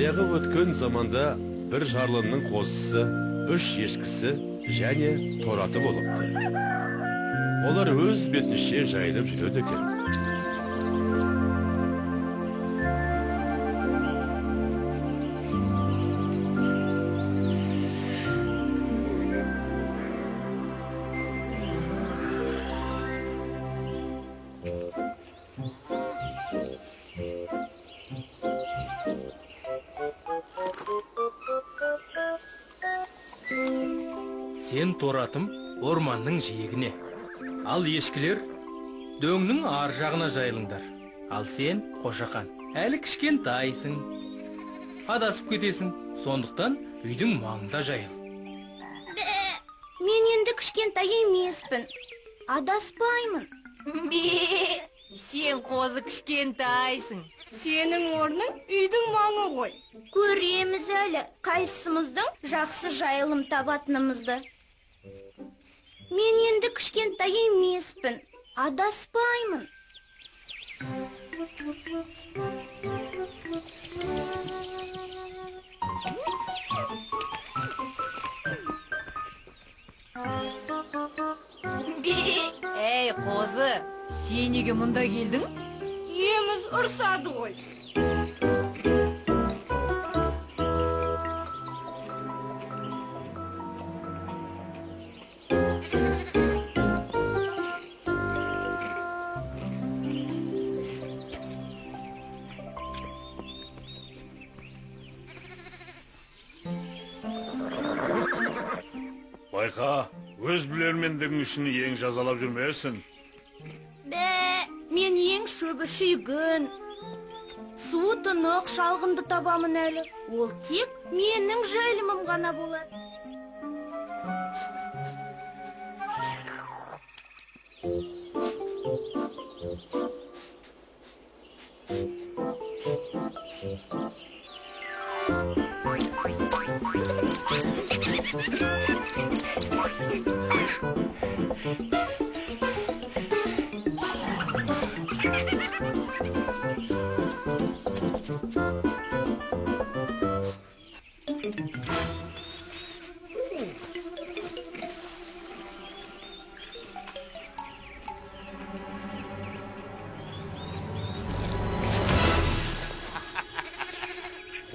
Баяғы өткен заманда бір жарлының қозысы, 3 ешкісі және тораты болыпты. Олар өз бетінше жайылып жүреді екен. Сен торатым орманның жиегіне, ал ешкілер дөңнің ар жағына жайылыңдар. Ал сен, Қошақан, әлі кішкентайсың, адасып кетесің, сондықтан үйдің маңында жайыл. Мен енді кішкентай емеспін, адаспаймын. Сен қозы кішкентайсың. Сенің орның үйдің маңы ғой. Көреміз әлі қайсымыздың жақсы жайылым табатынымызды. Мен енді кішкентай емеспін, адаспаймын. Ей, қозы, сен неге мұнда келдің? Иеміз ұрсады ғой. Байқа, өз білермендігің үшін ең жазалап жүрмесін. Мен ең шөбі шүйгін, суы тұнық шалғынды табамын әлі. Ол тек менің жайылымым ғана болады.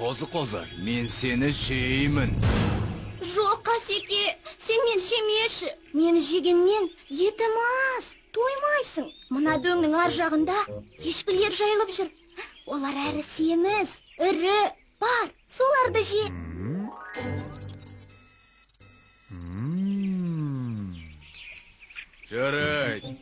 Қозы-қозы, мен сені жеймін. Жоқ, Қасеке, сен мен жемеші. Мені жегеннен етім аз, тоймайсың. Мына дөңнің ар жағында ешкілер жайылып жүр. Олар әрі семіз, ірі, бар, соларды же. Жарайды.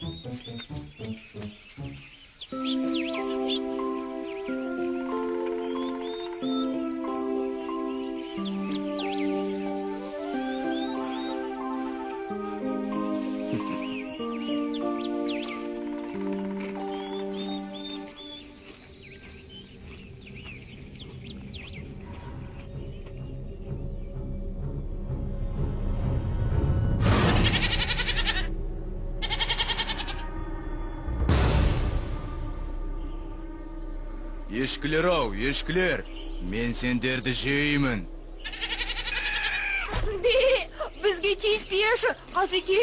Ешкілер ау, ешкілер, мен сендерді жеймін. Бізге тиіспеші, Қасеке.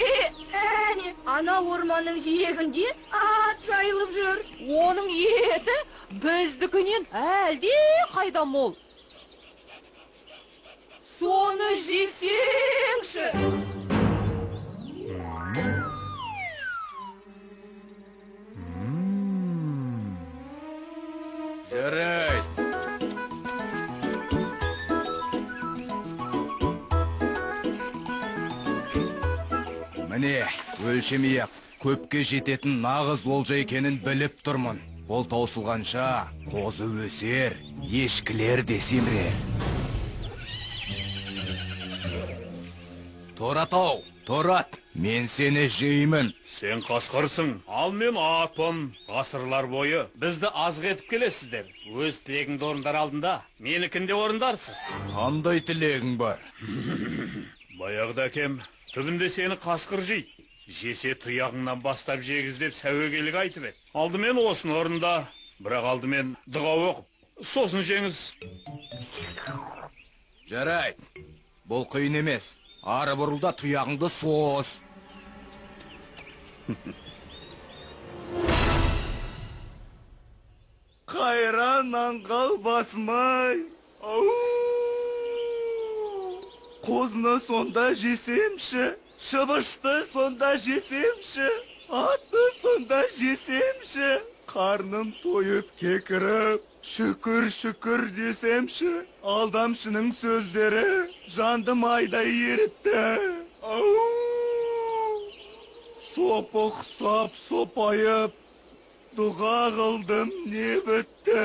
Әне, ана орманның жиегінде ат жайылып жүр. Оның еті біздікінен әлде қайда мол. Соны жесеңші. Жарайды. Міне, өлшемей-ақ көпке жететін нағыз олжа екенін біліп тұрмын. Ол таусылғанша қозы өсер, ешкілер де семірер. Торат ау, торат, мен сені жеймін. Сен қасқырсың, ал мен атпын. Ғасырлар бойы бізді азық етіп келесіздер. Өз тілегіңді орындар алдында, менікін де орындарсыз. Қандай тілегің бар? Баяғыда әкем, түбінде сені қасқыр жейді. Жесе тұяғыңнан бастап жегіз деп сәуегейлік айтып еді. Алдымен осыны орында, бірақ алдымен дұға оқып, сосын жеңіз. Жарайды, бұл қиын емес. Ары бұрылда тұяғыңды соз. Қайран аңғал басым-ай. Ау! Қозыны сонда жесемші, шыбышты сонда жесемші, атты сонда жесемші. Қарным тойып кекіріп, шүкір шүкір десемші. Алдамшының сөздері жанды майдай ерітті. Ау! Сопы құсап сопайып, дұға қылдым, не бітті?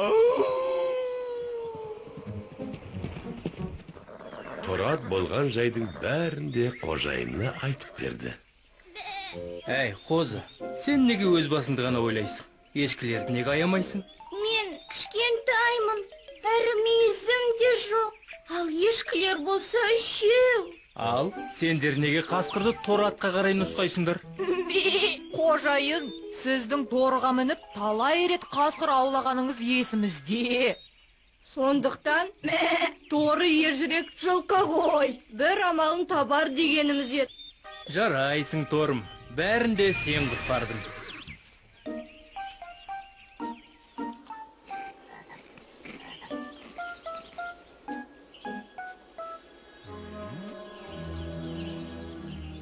Ау! Торат болған жайдың бәрін де қожайынына айтып берді. Әй, қозы, сен неге өз басыңды ғана ойлайсың? Ешкілерді неге аямайсың? Мен кішкентаймын, әрі мүйізім де жоқ. Ал ешкілер болса үшеу. Ал сендер неге қасқырды торы атқа қарай нұсқайсыңдар? Қожайын, сіздің торыға мініп талай рет қасқыр аулағаныңыз есімізде. Сондықтан торы ержүрек жылқы ғой. Бір амалын табар дегеніміз еді. Жарайсың, торым. Бәрін де сен құтқардың.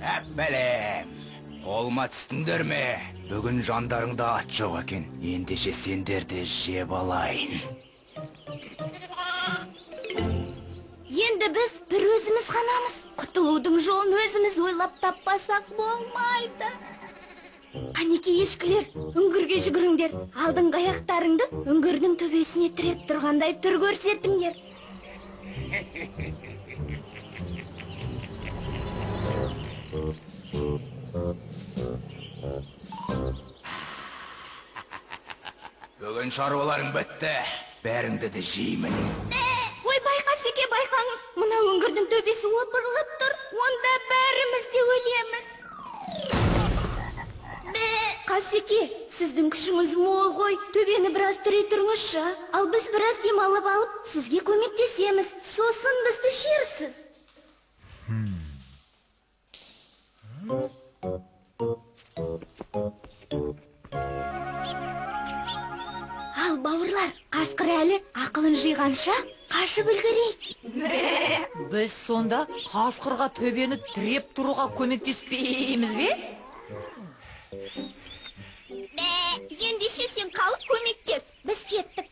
Әп, бәлем. Қолыма түстіңдер ме? Бүгін жандарыңда ат жоқ екен. Ендеше сендерді жеп алайын. Енді біз бір өзіміз ғанамыз. Құтылудың жолын өзіміз ойлап таппасақ болмайды. Қанеки, ешкілер, үңгірге жүгіріңдер. Алдыңғы аяқтарыңды үңгірдің төбесіне тіреп тұрғандай түр көрсетіңдер. Бүгін шаруаларың бітті. Бәріңді де жеймін. Ойбай, Қасеке, байқаңыз. Мына үңгірдің төбесі опырылып тұр. Онда бәріміз де өлеміз. Қасеке, сіздің күшіңіз мол ғой. Төбені біраз тірей тұрыңызшы. Ал біз біраз демалып алып, сізге көмектесеміз. Сосын бізді жерсіз. Ал бауырлар, қасқыр әлі ақылын жиғанша қашып үлгерейік. Біз сонда қасқырға төбені тіреп тұруға көмектеспейміз бе? Ендеше сен қалып көмектес. Біз кеттік.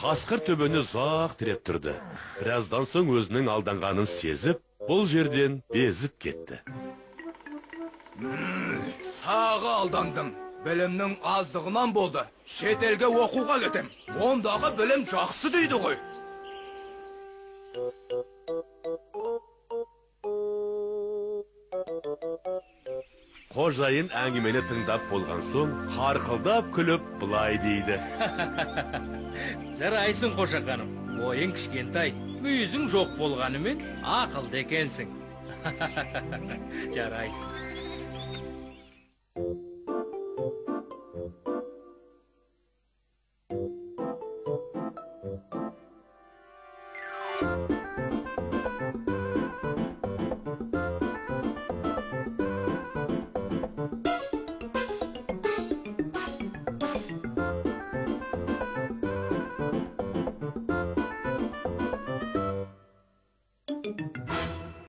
Қасқыр төбені ұзақ тіреп тұрды. Біраздан соң өзінің алданғанын сезіп, бұл жерден безіп кетті. Тағы алдандым. Білімнің аздығынан болды. Шетелге оқуға кетем. Ондағы білім жақсы дейді ғой. Қожайын әңгімені тыңдап болған соң, қарқылдап күліп былай дейді. Жарайсың, қожақаным. Бойың кішкентай, мүйізің жоқ болғанымен ақылды екенсің. Жарайсың.